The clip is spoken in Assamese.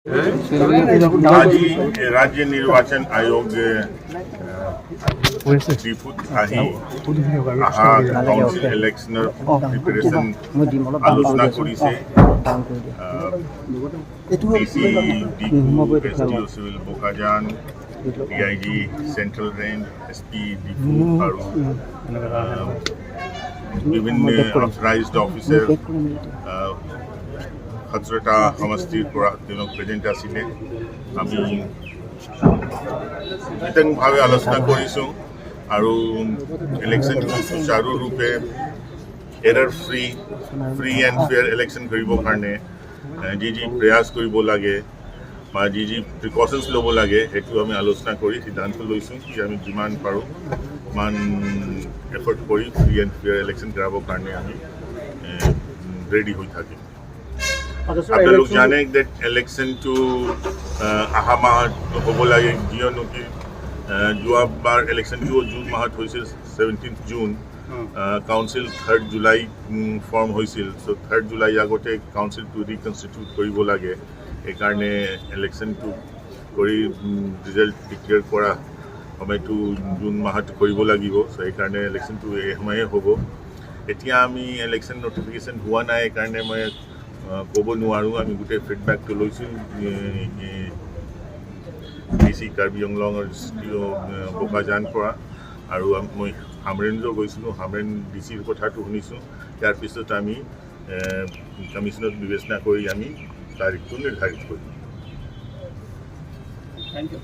আজি ৰাজ্য নিৰ্বাচন আয়োগ ডিফুত আহি অহা কাউন্সিল ইলেকশ্যনৰ প্ৰিপেৰেশ্যন আলোচনা কৰিছে। DC Diphu, SDO civil Bokajan, DIG central range, SP Diphu আৰু বিভিন্ন অথৰাইজড অফিচাৰ 17টা সমষ্টিৰ পৰা তেওঁলোক প্ৰেজেণ্ট আছিলে। আমি বিতংভাৱে আলোচনা কৰিছোঁ আৰু ইলেকশ্যনটো সুচাৰুৰূপে error free, free and fair election কৰিবৰ কাৰণে যি যি প্ৰয়াস কৰিব লাগে বা যি যি প্ৰিকশ্যনছ ল'ব লাগে, সেইটো আমি আলোচনা কৰি সিদ্ধান্ত লৈছোঁ কি আমি যিমান পাৰোঁ সিমান এফৰ্ট কৰি ফ্ৰী এণ্ড ফেয়াৰ ইলেকশ্যন কৰাবৰ কাৰণে আমি ৰেডি হৈ থাকিম। আপোনালোক জানে that ইলেকশ্যনটো অহা মাহত হ'ব লাগে, কিয়নো কি যোৱাবাৰ ইলেকশ্যনটো জুন মাহত হৈছিল, 17 জুন। কাউন্সিল 3 জুলাই ফৰ্ম হৈছিল। চ' 3 জুলাই আগতে কাউন্সিলটো ৰিকনষ্টিটিউট কৰিব লাগে। সেইকাৰণে ইলেকশ্যনটো কৰি ৰিজাল্ট ডিক্লেয়াৰ কৰা সময়টো জুন মাহত কৰিব লাগিব। চ' সেইকাৰণে ইলেকশ্যনটো এই সময়ে হ'ব। এতিয়া আমি ইলেকশ্যন নটিফিকেশ্যন হোৱা নাই, সেইকাৰণে মই ক'ব নোৱাৰোঁ। আমি গোটেই ফিডবেকটো লৈছোঁ ডি চি কাৰ্বি আংলং আৰু ডি অ' বোকাজান পৰা আৰু মই হামৰেণতো গৈছিলোঁ। হামৰেণ ডি চিৰ কথাটো শুনিছোঁ। ইয়াৰ পিছত আমি কমিশ্যনত বিবেচনা কৰি আমি তাৰিখটো নিৰ্ধাৰিত কৰিম। Thank you.